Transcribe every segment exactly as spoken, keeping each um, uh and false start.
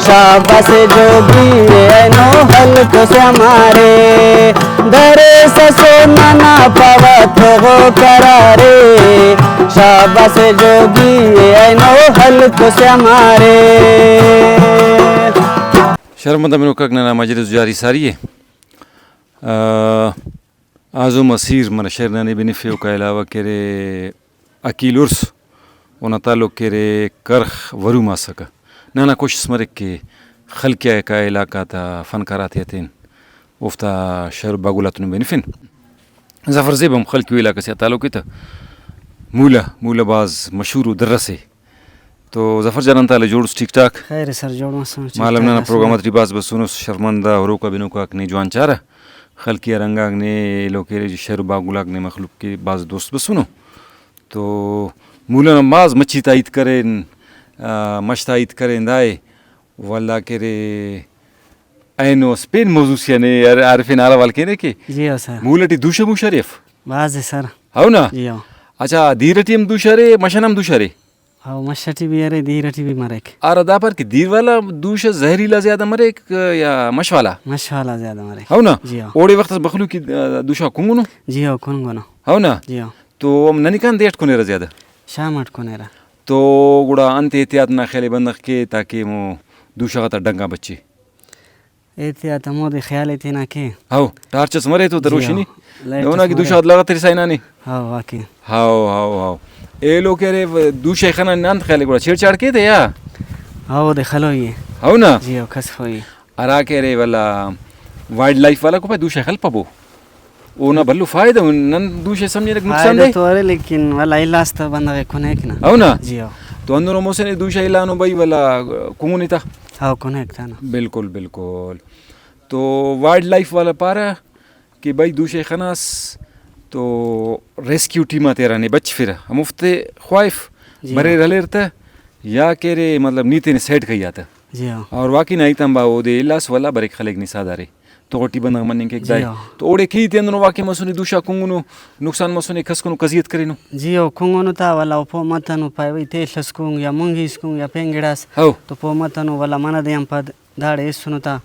شاباس جوگی اینو ہلکس امارے، دریسسو ننا پاوہ تغو قرارے۔ شاباس جوگی اینو ہلکس امارے۔ شرمندہ بنوکاک، ننا مجلس جاری ساری ءِ۔ آ، اعظم اسیر منہ شعر ننے بنفے، اوکا علاوہ کہ ارے عقیل عرس، اونا تعلق کہ ارے کرخ ورو ماسکہ۔ ننا کوشست مریک کہ خلقیاکا علاقہ تا فنکار آتے ہتین، اوفتا شعر و باگل آتون بنفن۔ ظفر زیب ہم خلقیو علاقہ سے آ تعلق ءِ تہ مولہ، مولہ بھاز مشہور و در ئسے۔ تو ظفر جان، انتئے حال ءِ؟ جوڑ اس؟ ٹھیک ٹھاک؟ خیر ءِ سر، جوڑ مسن، ٹھیک مالو ٹھاک ننا اسن۔ پروگرام آتیٹی بھاز بسونس، شرمندہ ہروکا بنوکاک نے جوان چارہ، خلقی آ رنگاک نے ایلو کہ ارے، شعر و باگل آک نے مخلوق کہ بھاز دوست بسونو۔ تو مولہ نا بھاز مچھی تا ہیت کرین، آ، مش تا ہیت کرین دائے، ولدا کہ ارے اینو اسہ پین موضوع سے آ نے ہر-، ہرفین حال احوال کینہ کہ جی ہو سر۔ مولہ ٹی دوشہ موشہ ارے اف؟ بھاز ءِ سر۔ ہو نا؟ جی ہو۔ اچھا، دیر ٹی ہم دوشہ ارے، مش ئنا ہم دوشہ ارے؟ ہو، مش ٹی بھی ارے، دیر ٹی بھی مریک۔ ہرا دا پار کہ دیر والا دوشہ زہریلا زیادہ مریک یا مش والا؟ مش والا زیادہ مریک۔ ہو نا؟ جی ہو۔ اوڑے وخت اس مخلوق ءِ، آ، دوشہ کنگنو؟ جی ہو، کنگنو۔ ہو نا؟ جی ہو۔ تو ہم ننکان دے اٹ کنیرہ زیادہ؟ شام اٹ کنیرہ۔ تو گڑا انت احتیاط نا خیال ءِ بندغ کے تاکہ ہمو دوشہ غاتا ڈنگ آ بچے؟ احتیاط ہمودے خیال ءِ تینا کے۔ ہو، ٹارچ اس مرے تو تہ جی روشنی۔ ہو، لائٹ اونا اس کہ مرے۔ دوشہ غاتا لغترسا ہنانے۔ ہو، واقعی۔ ہو، ہو، ہو۔ ایلو کہ ارے و-، دوشہ خنانے نا انت خیال ءِ گڑا چھیڑ چھاڑ کے تہ یا؟ ہو، اودے خلوئی ءِ۔ ہو نا؟ جی ہو، کس ہوئی۔ ہرا کہ ارے ولا وائلڈ لائف والا کو پائے دوشہ خلپبو۔ اونا بھلو فائدہ ءُ، نن دوشہ سمجھرک نقصان فائدہ دہ۔ تو ارے، لیکن ولا الاس تہ بندغ ءِ کنیک نا۔ ہو نا؟ جی ہو۔ تو ہندنو مسنے دوشہ الانو بھئی ولا کنگنے تا۔ ہو، کنیک تا نا۔ بالکل، بالکل۔ تو وائلڈ لائف والا پارہ کہ بھئی دوشہ خناس تو ریسکیو ٹیم آتے ہرانے بچفرہ، ہموفتے خواہف جی ہو۔ بریر ہلیر تہ یا کہ ارے مطلب نی تینے سیڈ کہی آ تہ۔ جی ہو۔ اور واقعی نا ہیت آن با اودے الاس ولا بریک خلیک نی سادارے۔ تو غٹی بندغ مننگ کیک جی دائے۔ ہاں۔ تو اوڑے کیہی تے ہندنو واقعہ مسنے، دوشہ کنگنو، نقصان مسنے، کس کنو کذیت کرینو۔ جی ہو، کنگنو تا ولا او پہہ متنو، پائے بھئی تیل اس کنگ یا مونگی اس کنگ یا پین گڑاس۔ ہو۔ تو پہہ متنو ولا منہ دے آن پد داڑے ایسنو تا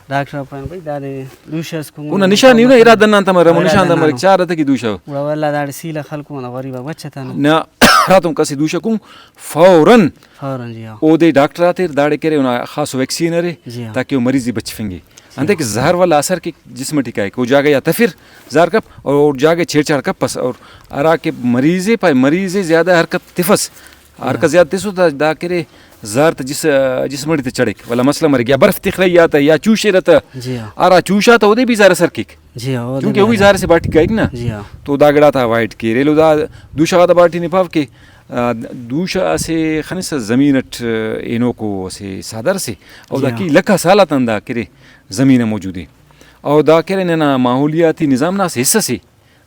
ڈاکٹر آ پانو بھئی دادے دوشہ اس کنگنو۔ اونا نشان ای نا، ارا دنان تا مر، ہمو ارا نشان تا دنانو۔ مریک، چار اتہ کہ دوشہ۔ گڑا ولا داڑے سیل آ خلکو، ہمو غریب آ بچ اتنو۔ نہ، ہراتم کس ءِ دوشہ کنگ فوراً فوراً، جی ہاں۔ اودے ڈاکٹر آتیر، داڑے کرے اونا خاص ویکسین ارے، جی ہاں۔ تاکہ او مریض ئے بچفنگے۔ جی انتئے ہاں۔ کہ زہر والا اثر کہ جسم ٹی کائک، او جاگہ آ تفر، زہر کپ، اور او جاگہ چھیڑ چھاڑ کپس، اور ہرا کہ مریض ئے پائے، مریض ئے زیادہ حرکت تفس، جی ہاں۔ حرکت زیادہ تسس تا دا کرے زہر تا جس-، جسم ٹی تے چڑھک، ولا مسئلہ مریک، یا برف تخرہ یا تہ، یا چوشرہ تہ، جی ہاں۔ ہرا چوشا تہ اودے بھی زہر اثر کیک۔ جی ہاں، اودے کیونکہ او بھی بھی زہر اسہ باٹی کائک نا۔ جی ہاں۔ تو دا گڑا تا اوائڈ کیر۔ ایلو دا دوشہ غاتا باٹی نے پاو کہ آ، دوشہ اسہ خنسہ زمین اٹ ہنوکو اسہ سادار اسے، او دا جی ہاں۔ کیہی لکھ آ سال آتان دا کرے زمین آ موجود ءِ۔ او دا کرے ننا ماحولیاتی نظام نا اسہ حصہ سے،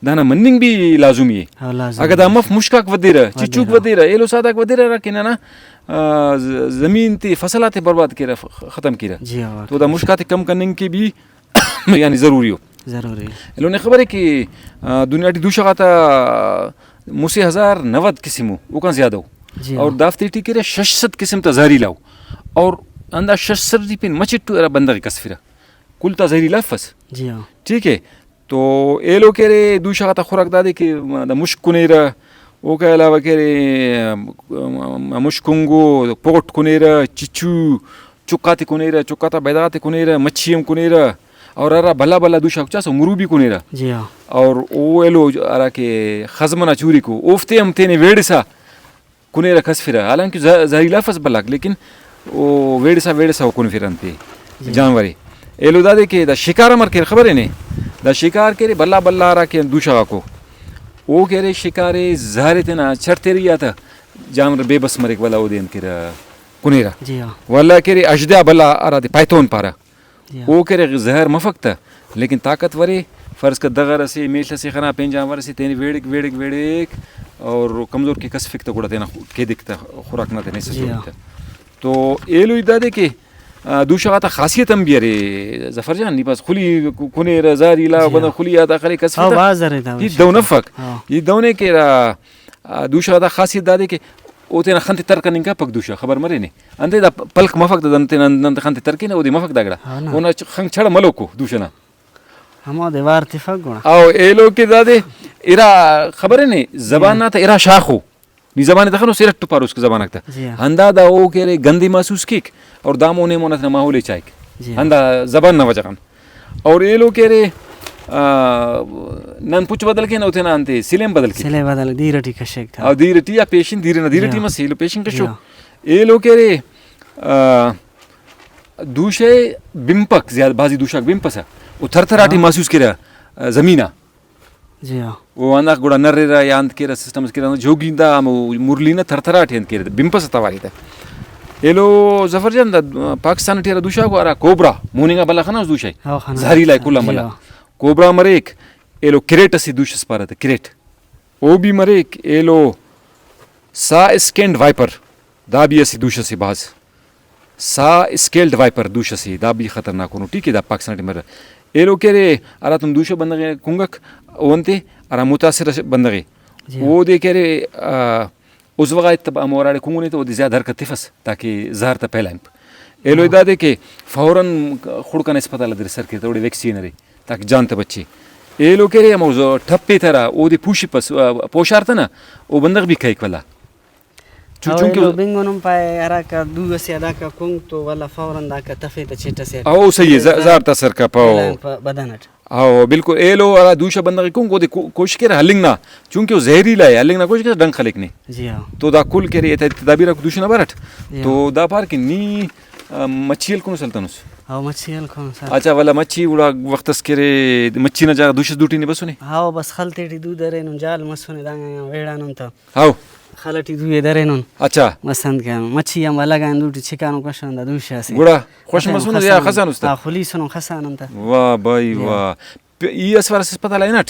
دانا مننگ بھی لازمی ءِ۔ ہاں، لازمی اگہ دا ءِ۔ مف، مشکاک ودیرہ، ودیرہ۔ چچوک ودیرہ، ایلو ساداک ودیرہ ہرا کہ ننا، آ، ز-، زمین تے فصل آتے برباد کیرہ، خ-، ختم کیرہ۔ جی ہاں، تو دا واقعی۔ مشک آتے کم کننگ کہ بھی یعنی ضروری ءِ۔ ضروری ءِ۔ ایلو نے خبر ءِ کہ، آ، دنیا ٹی دوشہ غاتا مسہ ہزار نود قسم ءِ، اوکان زیادہ ءِ۔ جی اور ہاں۔ دافتے ٹی کہ ارے شش سد قسم تا زہریلا ءِ۔ اور ہندا شش سد ٹی پین مچٹ ہرا بندغ ئے کسفرہ۔ کل تا زہریلا افس۔ جی ہاں۔ ٹھیک ءِ۔ تو ایلو کہ ارے دوشہ غاتا خوراک دادے کہ دا مشک کنیرہ، اوکا علاوہ کہ ارے، آ، مشک کنگو، پوٹ کنیرہ، چچو، چکاتے کنیرہ، چکاتا بیدغاتے کنیرہ، مچھی ہم کنیرہ، اور ہرا بھلا بھلا دوشہ غاک چاسہ، او مرو بھی کنیرہ۔ جی ہاں۔ اور او ایلو ہرا کہ خزم ئنا چوریکو، اوفتے ہم تینے ویڑسا کنیرہ کسفرہ۔ حالانکہ زہ-، زہریلا افس بھلاک، لیکن او ویڑسا، ویڑسا او کنفرہ انتے، جی۔ جانور ئے۔ ایلو دادے کہ دا شکار امر کیر خبرے نے؟ دا شکار کہ ارے بھلا بھلا ہرا کہ دوشہ غاکو، او کہ ارے شکار ئے زہر ئے تینا چڑ تیرہ ای آ تہ جانور بے بس مریک، ولا اودے انت کیرہ، کنیرہ۔ جی ہاں۔ ولا کہ ارے اژدہا بھلا ہرادے پائتھون پارہ۔ جی ہاں۔ او کہ ارے زہر مفک تہ، لیکن طاقتور ءِ۔ فرض کر دغر ئسے، میڷ ئسے خنا، پین جانور ئسے، تینے ویڑک، ویڑک، ویڑک، اور کمزور کہ کسفک تہ گڑا تینا خو-، کیدک تہ، خوراک نا تینے حصہ جی ہاں۔ جوڑک تہ۔ تو ایلو ہیت دادے کہ، آ، دوشہ غاتا خاصیت ہم بھی ارے ظفر جان، نی پاس خلی کنیرہ، زہریلا جی ہاں۔ بندغ خلی آتا خلے کسفے ہاں، تہ۔ بھاز ارے دا ہیت دوشہ۔ دہن افک۔ ہاں۔ ہیت دہن ءِ کہ ارا، آ، دوشہ غاتا خاصیت دادے کہ او تینا خن تے تر کننگ کپک دوشہ، خبر مرینے۔ انتئے دا پلک مفک، دا دن تینا، دن تینا خن تے تر کینہ، اودے مفک دا گڑا۔ ہاں نا۔ اونا چ-، خنک چڑ ملوکو دوشہ نا۔ ہمودے وار تفک گڑا۔ او ایلو کہ دادے ارا خبر نے، زبان نا تہ ارا شاخو۔ نی زبان ئے تخنوس، ارٹ پاروس کہ زبان آک تہ۔ جی ہاں۔ ہندا دا او کہ ارے گندی محسوس کیک اور دا مونے مونا تینا ماحول ئے چائک۔ جی ہاں۔ ہندا زبان نا وجہ غان۔ اور ایلو کہ ارے، آ، نن پچ بدل کین او تینا انتے سلیم بدل کین۔ سلے بدل دیر ٹی کشیک تا۔ او دیر ٹی یا پیشن دیر نا دیر جی ٹی ہاں۔ مس ایلو پیشن کشو۔ جی ہاں۔ ایلو کہ ارے، آ، دوشہ بنپک زیادہ، بھازی دوشاک بنپسہ۔ او تھر تھر آٹی ہاں۔ محسوس کیرہ، آ، زمین آ۔ جی ہاں۔ او ہنداخہ گڑا نررہ یا انت کیرہ، سسٹم اس کیرہ، جوگی دا ہمو مرلی نا تھر تھر آٹی انت کیرہ، بنپسہ توارے تہ۔ ایلو ظفر جان، دا پاکستان ٹی ہرا دوشہ کو، ہرا کوبرا، موننگا بھلا خناس دوشہ ئے۔ ہاں، خناس۔ زہریلا ئے کل آن جی بھلا۔ ہاں۔ کوبرا مریک، ایلو کریٹ اسہ دوشہ ئس پارہ تہ، کریٹ۔ او بھی مریک، ایلو سا اسکینڈ وائپر، دا بھی اسہ دوشہ سے بھاز۔ سا اسکیلڈ وائپر دوشہ سے، دا بھی خطرناک انو، ٹھیک ہے، دا پاکستان ٹی مرہ۔ ایلو کہ ارے، ہراتم دوشہ بندغ ئے کنگک، او انتے، ہرا متاثر بندغ ئے، جی ہاں۔ اودے کہ ارے، آ، عضو غا اتبا ہمو ہراڑے کنگنے تہ اودے زیادہ حرکت تفس تاکہ زہر تا پھیلائمپ۔ ایلو ہاں۔ دادے کہ فوراً خڑک آن اسپتال آ درسر کیر تہ اوڑے ویکسین ارے تاکہ جان تہ بچے۔ ایلو کہ ارے ہمو ز-، ٹھپ ایترہ اودے پوشپس، آ، پوشار تہ نا، او بندغ بھی کہیک ولا۔ چو-، او چونکہ ایلو بنگُن ہم پائے، ہراکا دو ئسے آ داکا کنگ تو ولدا فوراً داکا تفے تہ چٹ ئسے آ۔ او صحیح ہے، ز-، زہر تا اثر کپہ، او۔ پہ بدن اٹ۔ او بالکل، ایلو ہرا دوشہ بندغ ئے کنگ، اودے کو-، کوشش کیرہ ہلنگ نا، چونکہ او زہریلا ءِ، ہلنگ نا کوشش کیرہ ڈنگ خلیک نے۔ جی ہاں۔ تو دا کل کہ ارے، تدابیر آک دوشہ نا بارٹ۔ جی ہاں۔ تو دا پار کہ نی، آ، مچھی ہلکنس ہلتنس۔ او مچھی ہلکنس۔ اچھا، ولدا مچھی گڑا وخت اس کہ ارے، مچھی نا جاگہ دوشہ دوٹی نے بسنے؟ ہاں، بس خل تیٹی دو درینن، جال مسنے دانگان ویڑانن تہ۔ ہاؤ۔ خل ئٹی دو ئے درینن۔ اچھا۔ بس انت کہ مچھی آن بھلا غان دوٹی چکانو کشان دا دوشہ ئسے۔ گڑا خوش ہتینو مسنس یا خسانو۔ خسانس تہ؟ ہاں، خلیسنو خسانن تہ۔ واہ بھائی جی۔ واہ۔ پ-، ای اسہ وار اسہ اسپتال آ ہنٹ،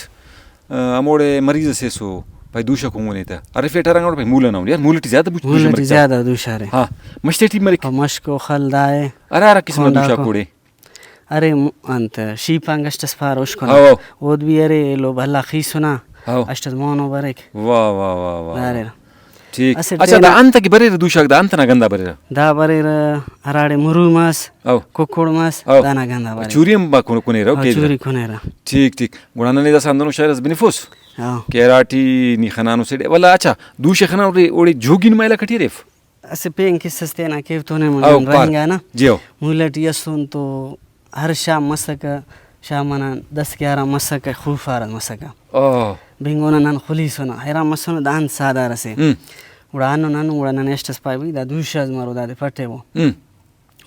آ، ہموڑے مریض ئسے ایسو، بھائی دوشہ کنگنے تہ۔ ہرفیٹ ہرانگان پائے مولہ نا ہن۔ یار مولہ ٹی زیادہ بوچ-، مولہ دوشہ ٹی مرکہ۔ زیادہ دوشہ ارے۔ ہاں۔ مشتے ٹی مریک۔ ہاں، مشک و خل دا ئے۔ ہرا ہرا قسم دوشہ کونڈاکو۔ کوڑے۔ ارے م-، انت شیپ آن گشت ئس پارہ اُشکن آ۔ ہاؤ، ہاؤ۔ اود بھی ارے ایلو بھلا خیسنا۔ ہاؤ۔ اسٹ ئس مونو بریک۔ واہ، واہ، واہ، واہ۔ داریرہ۔ ٹھیک۔ اسٹ اچھا، دا ٹائم انت کہ بریرہ دوشاک، دا انت نا گندا بریرہ؟ دا بریرہ ہراڑے مرو مس، ہاؤ۔ ککڑ مس، ہاؤ۔ دانا گندا بریرہ۔ چوری ہم با کن-، کنیرہ، او ہاؤ، کیرہ۔ چوری کنیرہ۔ ٹھیک، ٹھیک۔ گڑا ننے داسہ ہندنو شاعر ئس بنفوس ہاؤ۔ کہ ہراٹی نی خنانو سیڈ-، ولدا اچھا، دوشہ خنانو اوڑے، اوڑے جوگی نما علاقہ ٹی اریف؟ اسہ پین قصہ اس تینا کیو تو نے او، پار۔ رہینگا نا۔ جی او۔ مولہ ٹی اسن تو ہر شام مسکہ، شام ئنا دس گیارہ مسکہ، خوفار مسکہ۔ او۔ بنگُن آ نن خلیسنہ، حیران مسنہ دا انت ساہدار اسے۔ ہم۔ گڑا ہندن ہندن گڑا ننے اسٹ ئس پائے بھئی دا دوشہ ئس مرو دادے پٹیبو۔ ہم۔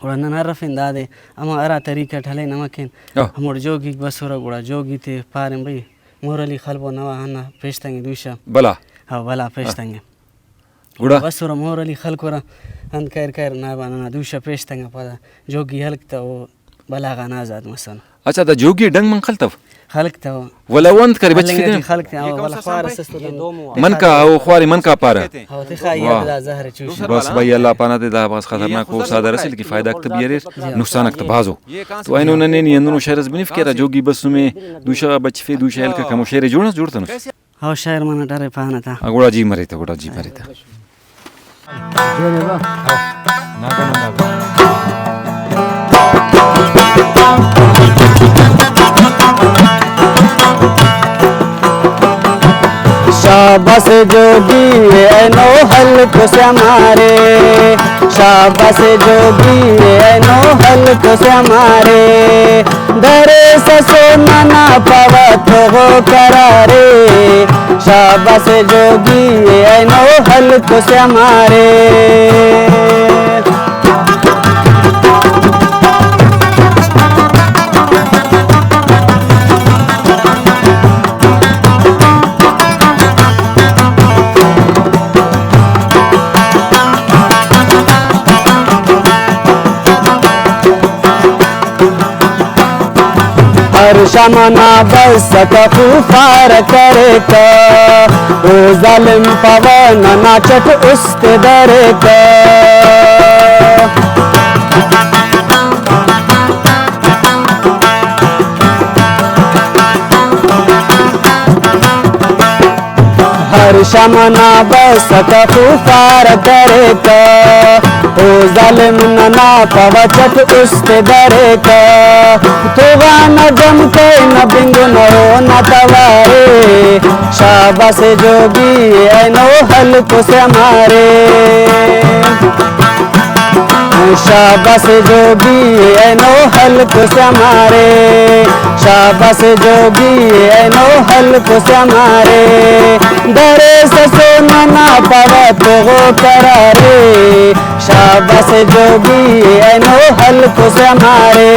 گڑا نن ہرفین دادے ہمو ہرا طریقہ ئٹ ہلین امہ کین۔ او۔ ہموڑے جوگیک بسرہ گڑا جوگی تے پارین بھئی مور علی خلبو نوا ہندا پیشتنگے دوشہ۔ بھلا۔ ہاں، بھلا پیشتنگے۔ گڑا؟ بسرہ مور علی خلکرہ، انت کریر کریر نا با ننا دوشہ پیشتنگا پدا جوگی ہلک تہ او بھلا غان آزاد مسنو۔ اچھا، دا جوگی ڈنگ من خلتو؟ خلک تہ۔ ولدا او انت کرے بچفے ہلنگ ٹی تینا؟ خلک تہ، او ولدا خوار اس اس تو دن منکا، او خوارے منکا پارہ۔ او تخا ای واہ۔ اٹ دا زہر چوش۔ بس بھائی، اللہ پانہ تے دا بھاز خطرناک او ساہدار اسے، لیکن فائدہ آک تہ بھی اریر، نقصان آک تہ بھازو۔ تو اینو ننے نی ہندنو شعر اس بنف کہ ہرا جوگی بسنے دوشہ غا بچفے، دوشہ ہلککہ، ہمو شعر ئے جوڑ اس، جوڑ تنس؟ ہو، شاعر منٹ ارے پانہ تا۔ ہاں، گڑا جی مرے تا، گڑا جی مرے تا۔ شاباس جوگی اینو ہلکس امارے، شاباس جوگی اینو ہلکس امارے۔ دریسہ سو ننا پاوہ توغو قرارے، شاباس جوگی اینو ہلکس امارے۔ ہر شام نا بسکہ خوفار کریکہ، او ظالم پاوہ ننا چٹ است دریکہ۔ ہر منا بسکہ خوفار کریکہ، او ظالم ننا پاوہ چپ است دریکہ۔ توغان جم کین بنگن اونا توارے، شاباس جوگی اینو ہلکس امارے۔ شاباس جوگی اینو ہلکس امارے، شاباس جوگی اینو ہلکس امارے۔ دریسہ سو ننا پاوہ توغو قرارے، شاباس جوگی اینو ہلکس امارے۔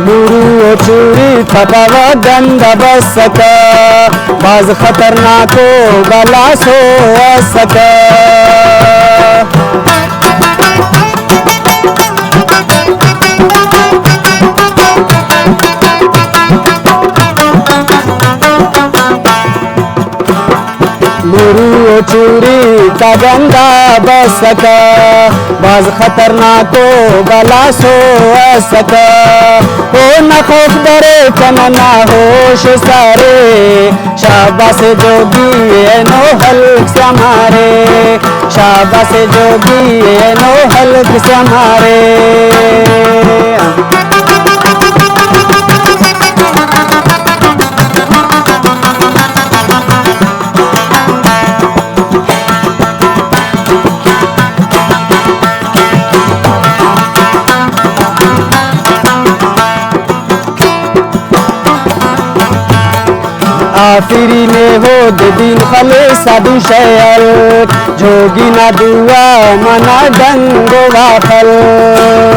لورو و چوری تا پاوہ گند بسکہ، بھاز خطرناک و بھلا سو اسکہ۔ لورو و چوری تا گندا بسکہ، بھاز خطرناک و بھلا سو اسکہ۔ اونا خوف بریک ننا ہوش سارے، شاباس جوگی اینو ہلکس امارے، شاباس جوگی اینو ہلکس امارے۔ آفرین اودے دین خلسا دو شے ہلک، جوگی نا دعا منا ڈنگ و واخلک۔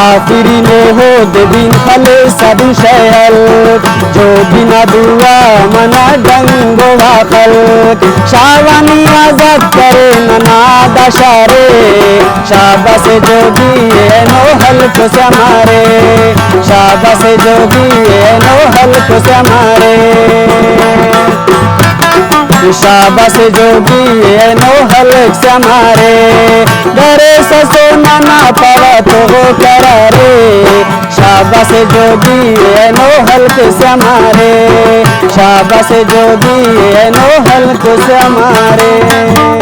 آفرین اودے دین خلسا دو شے ہلک، جوگی نا دعا منا ڈنگ و واخلک۔ شاوانی آزاد کرے ننا دا شارے، شاباس جوگی اینو ہلکس امارے، شاباس جوگی اینو ہلکس امارے۔ شاباس جوگی اینو ہلکس امارے، دریسہ سو ننا پاوہ توغو قرارے۔ شاباس جوگی اینو ہلکس امارے، شاباس جوگی اینو ہلکس امارے۔